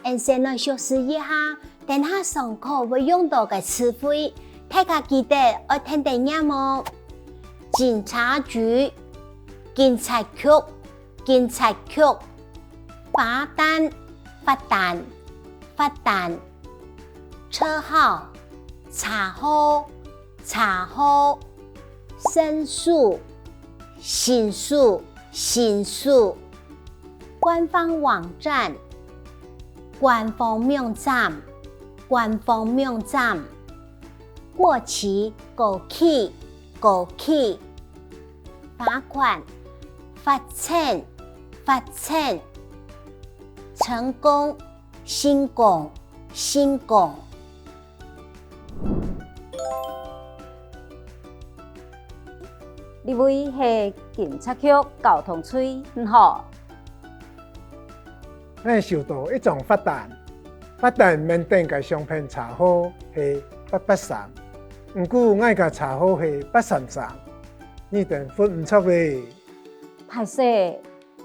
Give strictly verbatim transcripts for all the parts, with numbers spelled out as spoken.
𠊎先來熟識一下，等下上課會用到个詞彙，大家記得愛跈等唸哦。警察局，警察局，警察局。罰單，罰單，罰單。車號，車號，車號。申訴，申訴，申訴。官方網站，官方網站，官方網站。過期，過期，過期。罰款，罰錢，罰錢。成功，成功，成功。這位係警察局交通隊，你好。𠊎收到一張罰單，罰單面頂个相片車號係八八三，毋過𠊎个車號係八三三，你兜罰毋著咧。歹勢，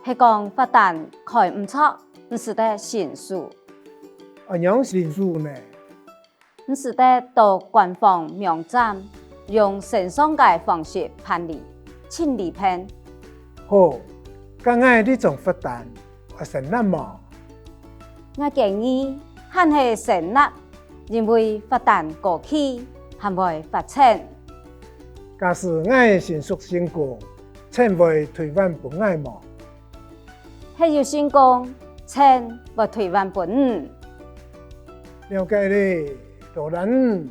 係講罰單開毋著，你使得申訴。仰般申訴呢？ 你使得到官方網站，用線上个方式辦理，盡利便。好，該𠊎這張罰單愛先納無？𠊎建議還係先納，因為罰單過期還會罰錢。假使𠊎申訴成功，錢會退還分𠊎無？係有成功，錢會退還分你。了解咧，多謝你。